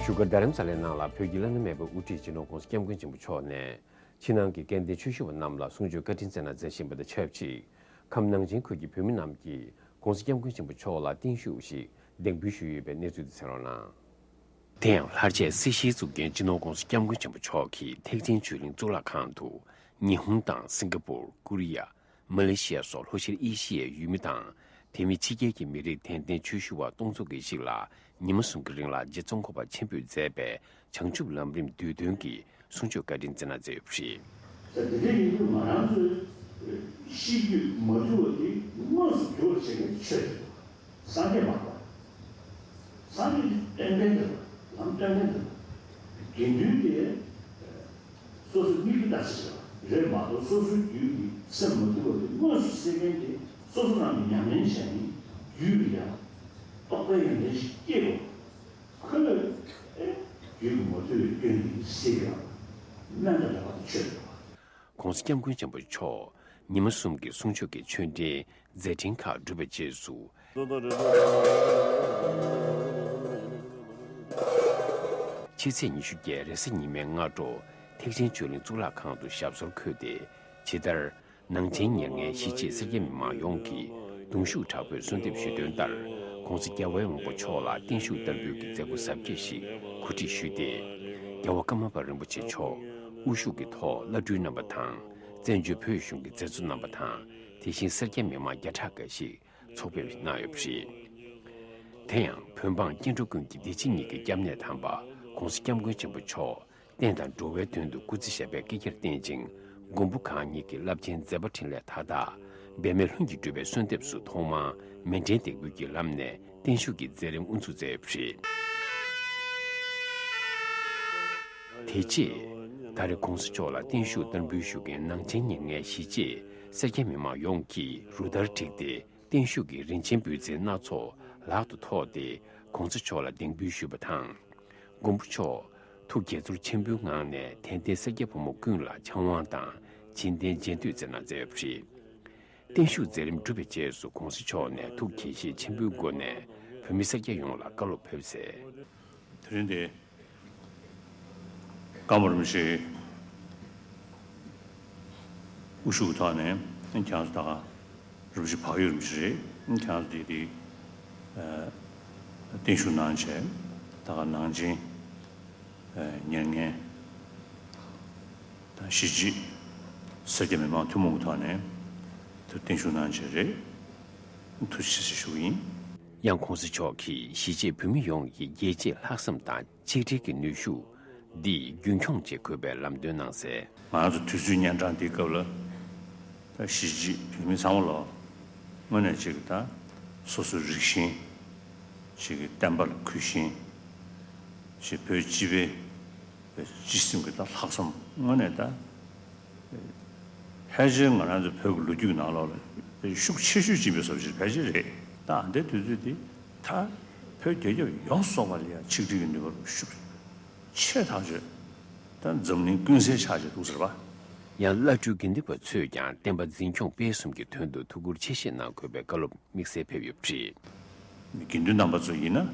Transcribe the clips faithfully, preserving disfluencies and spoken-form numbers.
བཞུགས་སྒར་རྡ་རམ་ས་ལའི་ནང་ལ་བོད་ཀྱི་བླ་ན་མེད་པའི་དབུ་ཁྲིད་སྤྱི་ནོར་༸གོང་ས་༸སྐྱབས་མགོན་ཆེན་པོ་མཆོག་ནས་ཕྱི་ནང་གི་སྐལ་ལྡན་ཆོས་ཞུ་བ་རྣམས་ལ་གསུང་ཆོས་བཀའ་དྲིན་སྩལ་གནང་མཛད་བཞིན་པ་དང་ཆབས་ཅིག་ཁམས་ནང་ཆེན་ཁུལ་གྱི་བོད་མི་རྣམས་ཀྱིས་༸གོང་ས་༸སྐྱབས་མགོན་ཆེན་པོ་མཆོག་ལ་བརྟན་བཞུགས་ཤིག་གདན་འབུལ་ཞུས་ཡོད་པའི་གནས་ཚུལ་དེ་གསན་རོགས་གནང་། དེ་ཡང་ལྷར་བཅས་སྲིད་ཞིའི་གཙུག་རྒྱན་སྤྱི་ནོར་༸གོང་ས་༸སྐྱབས་མགོན་ཆེན་པོ་མཆོག་གིས་ཐེག་ཆེན་ཆོས་གླིང་གཙུག་ལག་ཁང་དུ་ཉི་ཧོང་དང་སིང་ག་པུར། ཀོ་རི་ཡ། མ་ལེ་ཤི་ཡ་སོགས་ལྷོ་ཤར་ཨེ་ཤི་ཡའི་ཡུལ་མི་དང་། དེ་མིན་ཕྱི་རྒྱལ་གྱི་མི་རིགས་དད་ལྡན་ཆོས་ཞུ་བ་སྟོང་ཚོ་འགའ་ཞིག་ལ་ཉི་མ་གསུམ་གྱི་རིང་ལ་རྗེ་ཙོང་ཁ་པ་ཆེན་པོས་མཛད་པའི་བྱང་ཆུབ་ལམ་རིམ་བསྡུས་དོན་གྱི་གསུང་ཆོས་བཀའ་དྲིན་སྩལ་གནང་མཛད་ཡོད་པ་རེད། ད་དེ་འདྲ་ཡིན་དུས་ང་རང་ཚོའི་ཤེས་རྒྱུད་མ་དུལ་བ་དེ་དངོས་སུ་དུལ་བ་བྱེད་མཁན་ཆོས་རེད། སངས་རྒྱས་མ་རེད། སངས་རྒྱས་དེ་སྟོན་པའི་འདྲ་བ། ལམ་སྟོན་མཁན་འདྲ་བ། དགེ་འདུན་དེ་སོ་སོའི་མིག་གིས་ལྟ་ས་རེད་མ་གཏོགས་སོ་སོའི་རྒྱུད་ཀྱི་སེམས་མ་དུལ་བ་དེ་དངོས་སུ་སེལ་མཁན་དེ་སོ་སོ་རང་གིས་ཉམས་ལེན་བྱས་ནས་རྒྱུད་ཀྱི་ཡང་རྟོགས་པའི་ཡོན་ཏན་ཞིག་སྐྱེ་དགོས། ཁོ་ལ་རྒྱུད་ཀྱི་མ་དུལ་བའི་སྐྱོན་དེ་སེལ་ཡག་སྨན་དང་འདྲ་བ་དེ་ཆོས་རེད་པ། ༸གོང་ས་༸སྐྱབས་མགོན་ཆེན་པོ་མཆོག་ཉི་མ་གསུམ་གྱི་གསུང་ཆོས་ཀྱི་ཆོས་འབྲེལ་མཛད་འཕྲིན་ཁག་གྲུབ་པའི་རྗེས་སུ། ཕྱི་ཚེས་ཉི་ཤུ་བརྒྱད་རེས་གཟའ་ཉི་མའི་སྔ་དྲོ་ཐེག་ཆེན་ཆོས་གླིང་གཙུག་ལག་ཁང་དུ་ཞབས་སོར་འཁོད་དེ། ཇི་ལྟར་ནང་ཆེན་ཉེར་ལྔའི་གཞིས་བྱེས་སེར་སྐྱ་མི་མང་ཡོངས་ཀྱིས་གདུང་ཤུགས་དྲག་པོས་གསོལ་འདེབས་ཞུས་དོན་ལྟར་༸གོང་ས་༸རྒྱལ་བའི་དབང་པོ་མཆོག་ལ་བརྟན་བཞུགས་བསྟར་འབུལ་གྱི་མཛད་སྒོ་གཟབ་རྒྱས་ཤིག་གོ་སྒྲིག་ཞུས་ཏེ། རྒྱལ་བ་ཀརྨ་པ་རིན་པོ་ཆེ་མཆོག་དབུ་བཞུགས་ཀྱི་ཐོག་བླ་སྤྲུལ་རྣམ་པ་དང་། བཙན་བྱོལ་བོད་གཞུང་གི་མཛད་གཙོ་རྣམ་པ་དང་། དེ་བཞིན་སེར་སྐྱ་མི་མང་བརྒྱ་ཕྲག་འགའ་ཞིག་ཚོགས་ཕེབས་གནང་ཡོད་པ་རེད། དེ་ཡང་བོད་འབངས་སྐྱེ་འགྲོ་ཀུན་གྱི་བདེ་སྐྱིད་གཉིས་ཀྱི་སྐྱབས་གནས་དམ་པ་༸གོང་ས་༸སྐྱབས་མགོན་ཆེན་པོ་མཆོག་བསྟན་དང་འགྲོ་བའི་དོན་དུ་སྐུ་ཚེ་ཞབས་པད་བསྐལ་བརྒྱར་བརྟན་ཅིང་། མགོན་པོ་གང་ཉིད་ཀྱི་རླབས་ཆེན་མཛད་པ་འཕྲིན་ལས་མཐའ་དག་འབད་མེད་ལྷུན་གྱིས་གྲུབ་པའི་གསོལ་འདེབས་སུ་ཐོག་མར་མཎྜལ་འདེགས་འབུལ་གྱི་ལམ་ནས་བརྟན་བཞུགས་ཀྱི་མཛད་རིམ་དབུ་འཛུགས་མཛད་ཡོད་པ་རེད། དེ་རྗེས་ད་རེས་༸གོང་ས་མཆོག་ལ་བརྟན་བཞུགས་བསྟར་འབུལ་ཞུ་མཁན་ནང་ཆེན་ཉེར་ལྔའི་གཞིས་བྱེས་སེར་སྐྱ་མི་མང་ཡོངས་ཀྱིས་རུ་སྟར་བསྒྲིགས་ཏེ། བརྟན་བཞུགས་ཀྱི་རིན་ཆེན་འབུལ་རྫས་སྣ་ཚོགས་ལག་ཏུ་ཐོགས་ཏེ་༸གོང་ས་མཆོག་ལ་གདན་འབུལ་ཞུས་པ་དང་། མགོན་པོ་མཆོག་ཐུགས་དགྱེས་ཚོར་ཆེན་པོའི་ངང་ནས་དད་ལྡན་སེར་སྐྱ་ཕོ་མོ་ཀུན་ལ་ཕྱག་དབང་དང་། བྱིན་རྟེན་རྗེས་ཟློས་མཛད་གནང་མཛད་ཡོད་པ་རེད། བརྟན་བཞུགས་མཛད་རིམ་གྲུབ་པའི་རྗེས་སུ་༸གོང་ས་མཆོག་ནས་ཐུགས་དགྱེས་བཞེས་ཆེན་པོའི་སྒོ་ནས་བོད་མི་སེར་སྐྱ་ཡོངས་ལ་བཀའ་སློབ་ཕེབས་གསལ། དེ་རིང་འདི་ཀརྨ་རིན་པོ་ཆེའི་དབུ་བཞུགས་ཐོག་ནས་ཁྱེད་རང་ཚོ་ད་ག་རིན་པོ་ཆེ་བག་ཡོད་རིན་པོ་ཆེ་རེད། ཁྱེད་རང་ཚོ་འདི་འདི་བརྟན་བཞུགས་གནང་བྱས་ད་ག་ནང་ཆེན་ཉེར་ལྔའི་དང་གཞིས་བྱེས་སེར་སྐྱ་མི་མང་ཐུན་མོང་གི་ཐོག་ནས་དེར་བརྟན་བཞུགས་གནང་བྱས་རེད། ཐུགས་རྗེ་ཆེ་ཞུ་གི་ཡིན། ཡང་༸གོང་ས་མཆོག་གིས་གཞིས་བྱེས་བོད་མི་ཡོངས་ཀྱི་རྒྱལ་གཅེས་ལྷག་བསམ་དང་ཆིག་སྒྲིལ་གྱི་ནུས་ཤུགས་འདི་རྒྱུན་འཁྱོངས་བྱེད་དགོས་པའི་ལམ་སྟོན་གནང་གསལ། ང་ཚོ་དུས་ཚོད་གཉན་འཕྲང་འདིའི་སྐབས་ལ་ད་གཞིས་བྱེས་བོད་མི་ཚང་མ་ལོ་དངོས་གནས་ཅིག་ད་སོ་སོའི་རིགས་ཞེན་ཅིག་གི་བསྟན་པ་ལ་གུས་ཞེན་ཅིག་བོད་སྤྱི་པའི་སྤྱི་སེམས་ཀྱི་ད་ལྷག་བསམ་དངོས་གནས་ད། ཕལ་ཆེར་ང་རང་ཚོ་བོད་ཀྱི་ལོ་རྒྱུས་ཀྱི་ནང་ལོགས་ལ་ཤུགས་ཆེ་ཤོས་ཅིག་ཡིན་པའི་བཟོ་ཅིག་ཕལ་ཆེར་རེད། ད་ཨ་འདའི་དུས་ཚོད་འདི་ད་བོད་རྒྱལ་ཁབ་ཡོངས་སུ་རྫོགས་པ་ལ་ཡང་ཆིག་སྒྲིལ་གྱི་ནུས་པ་ཤུགས་ཆེ་ཐག་ཆོད་ད་འཛམ་གླིང་ཀུན་གསལ་ཆགས་བྱས་འདུག་ཟེར་བ། ཡང་བླ་སྤྲུལ་དགེ་འདུན་པ་ཚོས་ཀྱང་བསྟན་པ་འཛིན་སྐྱོང་སྤེལ་གསུམ་གྱི་དོན་དུ་ཐུགས་ཁུར་ཆེ་བཞེས་གནང་དགོས་པའི་བཀའ་སློབ་དམིགས་བསལ་ཕེབས་ཡོད་པ་རེད། དགེ་འདུན་རྣམ་པ་ཚོ་ཡིན་ན།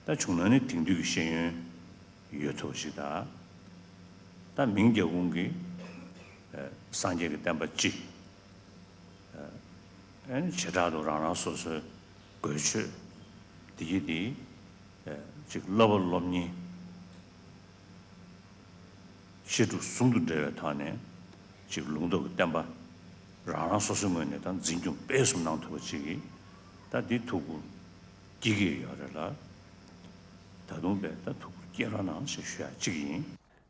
ད་བྱུང་ན་ནི་དེང་དུས་ཀྱི་ཤེས་ཡོན་ཡོད་ཐུབ་པ་ཞིག་དང་། ད་མིང་རྒྱལ་ཁོངས་ཀྱི་སངས་རྒྱས་ཀྱི་བསྟན་པ་སྤྱི། ཨ་ནི་བྱེ་བྲག་ཏུ་རང་རང་སོ་སོའི་དགོས་ཆོས་འདི་གི་འདི་ཅིག་བསླབ་པ་སློབ་གཉེར་བཤད་སྒྲུབ་ཟུང་དུ་འབྲེལ་བའི་ཐོག་ནས་ཅིག་ལུང་རྟོགས་ཀྱི་བསྟན་པ་རང་རང་སོ་སོའི་ངོས་ནས་ད་འཛིན་སྐྱོང་སྤེལ་གསུམ་གནང་ཐུབ་པ་ཅིག་གིས་ད་འདི་ཐུགས་ཁུར་བསྐྱེད་ཀྱི་ཡོད་རེད་ལ། ད་དུང་དཔེ་ད་ཐུགས་ཁུར་བསྐྱེད་རོགས་གནང་ཞེས་ཞུ་ཡ་གཅིག་ཡིན།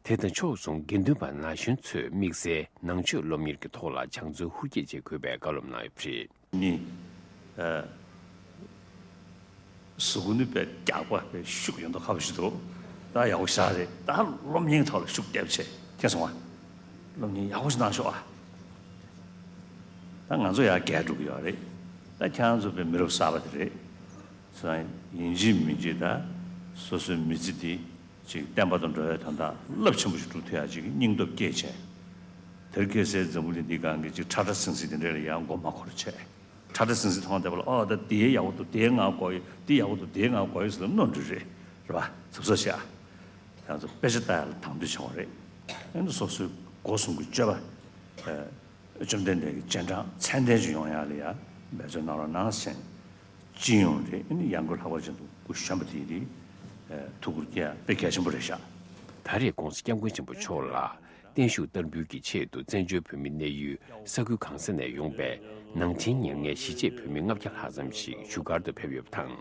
དེ་དང་ཕྱོགས་མཚུངས་དགེ་འདུན་པ་ན་གཞོན་ཚོས་དམིགས་བསལ་ནང་ཆོས་སློབ་གཉེར་གྱི་ཐོག་ལ་སྦྱང་བརྩོན་ཧུར་སྐྱེད་བྱེད་དགོས་པའི་བཀའ་སློབ་གནང་ཡོད་པ་རེད། ནི། ཨ། གཟུགས་པོ་ནི་དཔེ་རྒྱགས་པ་དཔེ་ཤུགས་ཡོད་མདོག་ཁ་པོ་ཞིག་འདུག་ད་ཡག་པོ་ཞེ་དྲག་རེད། ད་སློབ་གཉེར་ཐོག་ལ་ཤུགས་རྒྱབ་བྱས་མཁྱེན་སོང་ང་། སློབ་གཉེར་ཡག་པོ་ཞིག་གནང་ཤོག་ཨ། ད་ང་ཚོ་ཡར་རྒས་འགྲོ་གི་ཡོད་རེད། ད་ཁྱེད་རང་ཚོ་དཔེ་མི་རབས་གསར་པ་དེ་རེད། སོང་ཡིན་གཅིག་མིན་གཅིག་ད་སོ་སོའི་མི་ཚེ་འདི་ཅིག་བསྟན་པ་དང་འགྲོ་བའི་དོན་དག་རླབས་ཆེན་པོ་ཞིག་སྒྲུབ་ཐུབ་ཡག་ཅིག་གི་སྙིང་སྟོབས་བསྐྱེད་བྱས། དེར་ཁ་གསལ་འཛམ་བུ་གླིང་འདིའི་སྒང་གི་ཅིག་ཁྲ་ཁྲ་ཟིང་ཟིང་དེ་འདྲ་ལ་ཡང་མགོ་མ་འཁོར་བྱས། ཁྲ་ཁྲ་ཟིང་ཟིང་མཐོང་བསྡད་པ་ལ། ཨོ་ད་དེ་ཡག་པོ་འདུག་དེ་ང་དགོས་ཡོད། དེ་ཡག་པོ་འདུག་དེ་ང་དགོས་ཡོད་ཟེར་ལ་གནོན་འགྲོ་རེད། རེད་པ། གཟབ་གཟབ་བྱས། ང་ཚོ་དཔེ་ཆ་ལྟ་ཡག་ལ་དང་དོད་བྱེད་དགོས་རེད། ཨ་ནི་སོ་སོའི་སྒོ་གསུམ་གྱི་སྤྱོད་པ། ཨ། བཅོམ་ལྡན་འདས་ཀྱི་རྗེས་འབྲང་ཚད་ལྡན་ཅིག་ཡོང་ཡག་ལ་ཡ་འབད་བརྩོན་གནང་རོགས་གནང་ཞེས། སྤྱི་ཡོངས་རེད། ཨ་ནི་ཡང་སྒོས་ལྷག་པར་ཅན་དུ་སྐུ་གཞོན་པ་དེ་རེད། ཨ། ཐུགས་ཁུར་རྒྱག་ཡག་དཔེ་གལ་ཆེན་པོ་རེད་ཤག་ད་རེས་༸གོང་ས་༸སྐྱབས་མགོན་ཆེན་པོ་མཆོག་ལ་བརྟན་བཞུགས་བསྟར་འབུལ་གྱི་ཆེད་དུ་བཙན་བྱོལ་བོད་མི་གནས་ཡུལ་ས་ཁུལ་གང་ས་ནས་ཡོང་པའི་ནང་ཆེན་ཉེར་ལྔའི་གཞིས་བྱེས་བོད་མི་ལྔ་བརྒྱ་ལྷག་ཙམ་ཞིག་བཞུགས་སྒར་དུ་ཕེབས་ཡོད་པ་དང་།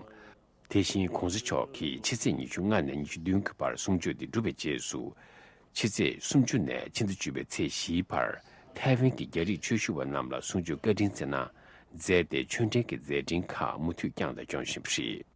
དེ་བཞིན་༸གོང་ས་མཆོག་གིས་ཕྱི་ཚེས་ཉི་ཤུ་ལྔ་ནས་ཉི་ཤུ་བདུན་གྱི་བར་གསུང་ཆོས་དེ་གྲུབ་པའི་རྗེས་སུ། ཕྱི་ཚེས་སུམ་ཅུ་ནས་ཕྱི་ཟླ་བཅུ་པའི་ཚེས་བཞིའི་བར་ཐའེ་ཝན་གྱི་རྒྱ་རིགས་ཆོས་ཞུ་བ་རྣམས་ལ་གསུང་ཆོས་བཀའ་དྲིན་བསྩལ་གནང་མཛད་དེ། ཆོས་འབྲེལ་གྱི་མཛད་འཕྲིན་ཁག་མུ་མཐུད་བསྐྱངས་དང་སྐྱོང་བཞིན་པ་རེད།